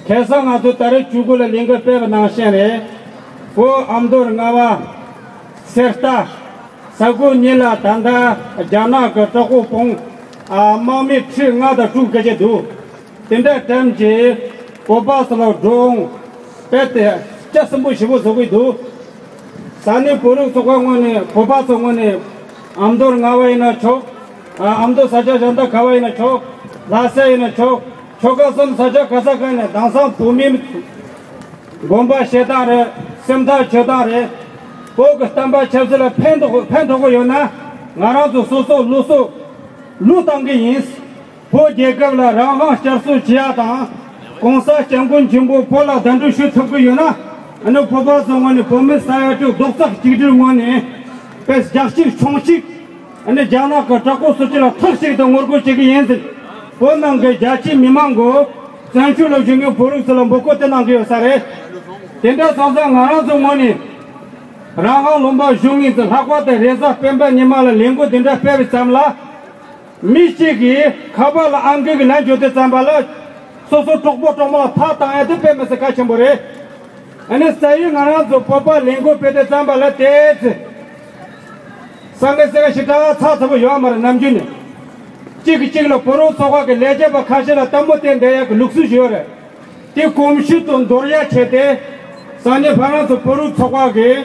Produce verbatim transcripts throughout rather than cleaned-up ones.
ཁ་སང་ང་ཚོ་ད་རེས་བཅུ་དགུ་ལ་ལས་འགུལ་སྤེལ་བ་ནང་བཞིན་རེད། བོད་ཨ་མདོ་རྔ་བ་གསེར་རྟ་ས་ཁུལ་གཉིས་ལ་ད་ལྟ་རྒྱ་ནག་གི་དྲག་པོ་དཔུང་ཨ་དམག་མི་ཁྲི་ལྔ་དང་དྲུག་སྐད་ཆ་འདུག་དེ་འདྲ་དྲན་གྱི་བོད་པ་ཚོ་ལ་སྒྲུང་དཔེ་དེ་སྐྱ་སྲིན་པོ་ཞེ་པོ་བཟོ་གི་འདུག་ས་གནས་བོད་རིགས་ཚོགས་པ་ངོས་ནས་བོད་པ་ཚོ་ངོས་ནས་ཨ་མདོ་རྔ་བ་ཡིན་ན་ཆོག་ཨ་ཨ་མདོ་ས་ཆ་གཞན་དག་ག་བ་ཡིན་ན་ཆོག་ལྷ་ས་ཡིན་ན་ཆོག་ཆོལ་ཁ་གསུམ་ས་ཆ་ག་ས་ག་ནས་དེང་སང་བོད་མིའི་དགོངས་པ་བཞེས་སྟངས་རེད། སེམས་ཐག་གཅོད་སྟངས་རེད། བོད་ཀྱི་བསྟན་པ་ཆབ་སྲིད་ལ་ཕན་ཐོགས་ཕན་ཐོགས་ཀྱི་ཡོད་ན་ང་རང་ཚོ་སོ་སོ་བློ་གཟུ་བློས་བཏང་གི་ཡིན། བོད་རྒྱལ་ཁབ་ལ་རང་དབང་བསྐྱར་གསོ་བྱེད་ཡ་དང་། གོང་ས་སྐྱབས་མགོན་ཆེན་པོ་བོད་ལ་གདན་འདྲེན་ཞུ་ཐུབ་ཀྱི་ཡོད་ན། ཨ་ནི་བོད་པ་ཚོ་ངོས་ནས་བོད་མི་ས་ཡ་དྲུག་རྡོག་རྩ་གཅིག་སྒྲིལ་ངང་ནས་དཔེ་རྒྱ་གཅིག་མཆོང་གཅིག་ཨ་ནི་རྒྱ་ནག་གི་དྲག་པོ་སོ་སོ་ལ་ཐག་གཅིག་ཏུ་ངོ་རྒོལ་བྱེད་ཀྱི་ཡིན་ཟེར། བོད་ནང་གི་རྒྱ་ཆེའི་མི་མང་གིས་བཙན་བྱོལ་ལ་བཞུགས་མཁན་བོད་རིགས་ཚོ་ལ་འབོད་སྐུལ་དེ་གནང་གི་ཡོད་ས་རེད། དེ་འདྲ་སོང་ཙང་ང་རང་ཚོ་ངོས་ནས་རང་དབང་ལུང་པ་བཞུགས་མཁན་ཚོ་ལྷག་པར་དུ་རེས་གཟའ་སྤེན་པ་ཉི་མ་ལ་ལས་འགུལ་དེ་འདྲ་སྤེལ་བའི་མཚམས་ལ། མི་གཅིག་གིས་ཁ་པར་ལ་ཨང་ཀི་གི་ལན་བརྗོད་དུས་ཙམ་པ་ལ། སོ་སོ་གྲོགས་པོ་གྲོགས་མོ་ལ་ཐག་བཏང་ཡ་དེ་དཔེ་མི་སྲིད་གལ་ཆེན་པོ་རེད། ཨ་ནི་ས་ཡིན་ང་རང་ཚོ་བོད་པ་ལས་འགུལ་སྤེལ་དུས་ཙམ་པ་ལ་དེ་ཚེ། ས་ངན་སེ་ག་ཞིག་གྲྭ་ཚགས་ཚ་པོ་ཡོད་མ་རེད་ནམ་རྒྱུན་ནས། གཅིག་གིས་གཅིག་ལ་བོད་རིགས་ཚོགས་པ་གི་ལས་བྱེད་པ་ཁ་ཤས་ལ་ལྟད་མོ་བལྟས་བསྡད་ཡ་གི་ལུགས་སྲོལ་ཞིག་ཡོད་རེད། དེ་གོམས་གཤིས་དང་འདོར་ཡ་བྱས་ཏེ། ས་གནས་ཧྥ་རན་སི་བོད་རིགས་ཚོགས་པ་གིས།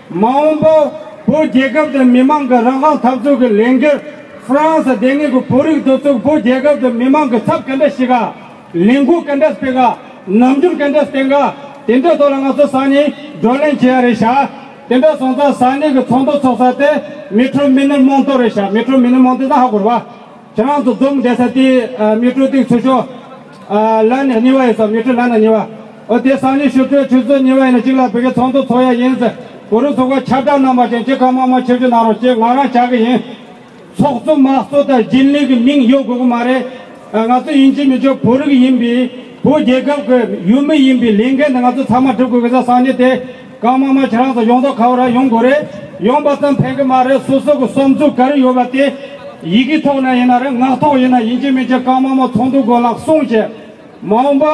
མ་འོངས་པ་བོད་རྒྱལ་ཁབ་དང་མི་མང་གི་རང་དབང་འཐབ་རྩོད་ཀྱི་ལས་འགུལ་ཧྥ་རན་སི་བསྡད་མཁན་གྱི་བོད་རིགས་དེ་ཚོས་བོད་རྒྱལ་ཁབ་དང་མི་མང་གི་ཚབ་ག་འདྲ་ཞིག་ག་ལས་འགུལ་ག་འདྲ་སྤེལ་ག་ནམ་རྒྱུན་ག་འདྲ་བསྟེན་ག་དེ་འདྲ་ཐོག་ལ་ང་ཚོ་ས་གནས་བགྲོ་གླེང་བྱེད་ཡ་རེད་ཤག་དེ་འདྲ་སོང་ཙང་ས་གནས་ཀྱི་ཚོགས་འདུ་ཚོགས་ས་དེ་མེ་ཊྲོ་མི་ནི་མོན་ཏོ་རེད་ཤག་མེ་ཊྲོ་མི་ནི་མོན་ཏོ་ད་ཧ་གོ་རེད་བ། ཁྱེད་རང་ཚོ་འཛོམས་བསྡད་ས་དེ་མེ་ཊྲོ་ཏིག་ཚུར་ཤོག་ལ་ནས་གཉིས་པ་ཡོད་ས་མེ་ཊྲོ་ལ་ནས་གཉིས་པ། ཨོ་དེ་སང་ཉིན་ཞོགས་པའི་ཆུ་ཚོད་གཉིས་པ་ཡིན་ན་གཅིག་ལ་བོད་ཀྱི་ཚོགས་འདུ་ཚོགས་ཡ་ཡིན་ཟེར། བོད་རིགས་ཚོགས་པ་ཁྱབ་བསྒྲགས་གནང་བ་ཅན་གྱི་གང་མང་མང་ཆེ་ཆུང་གནང་རོགས་ཅེས་ང་རང་བྱ་གི་ཡིན། ཚོགས་གཙོ་དམངས་གཙོ་དང་རྒྱུན་ལས་ཀྱི་མིང་ཡོད་དགོས་ཀྱི་མ་རེད། ང་ཚོ་ཡིན་གཅིག་མིན་གཅིག་བོད་རིགས་ཡིན་པའི་བོད་རྒྱལ་ཁབ་ཀྱི་ཡུལ་མི་ཡིན་པའི་ལས་འགན་དེ་ང་ཚོ་ཚང་མ་སྒྲུབ་དགོས་ཀྱི་ས་སང་ཉིན་དེ། གང་མང་མང་ཁྱེད་རང་ཚོ་ཡོང་ཐོག་ག་བ་ར་ཡོང་དགོས་རེད། ཡོང་པ་ཙམ་ཕན་གྱི་མ་རེད། སོ་སོ་གི་བསམ་ཚུལ་ག་རེ་ཡོད་པ་དེ་ཡི་གེ་ཐོག་ན་ཡིན་ན་རེད། ངག་ཐོག་ཡིན་ན་ཡིན་གཅིག་མིན་གཅིག་གང་མང་མང་ཚོགས་འདུ་སྒོ་ལ་གསུངས་བྱས། མ་འོངས་པ་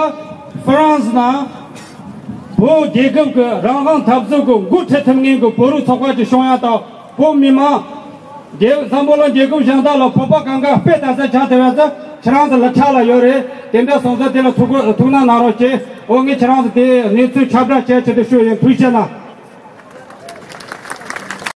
ཧྥ་རན་སི་ནང་བོད་རྒྱལ་ཁབ་ཀྱི་རང་དབང་འཐབ་རྩོད་ཀྱི་འགོ་ཁྲིད་ཐུབ་མཁན་གྱི་བོད་རིགས་ཚོགས་པ་ཅིག་བྱུང་ཡ་དང་། བོད་མི་མང་རྒྱལ་འཛམ་བུ་གླིང་རྒྱལ་ཁབ་གཞན་དག་ལ་བོད་པ་གང་ག་དཔེ་ལྟ་ས་ཆགས་ཐུབ་ཡ་ཚོ་ཁྱེད་རང་ཚོ་ལ་ཕྲག་ལ་ཡོད་རེད། དེ་འདྲ་སོང་ཙང་དེ་ལ་ཐུགས་ཁུར་ཐུགས་སྣང་གནང་རོགས་བྱེད། འོ་ངས་ཁྱེད་རང་ཚོ་དེ་གནས་ཚུལ་ཁྱབ་བསྒྲགས་བྱེད་ཆེད་དུ་ཞུ་ཡིན། ཐུགས་རྗེ་གནང་།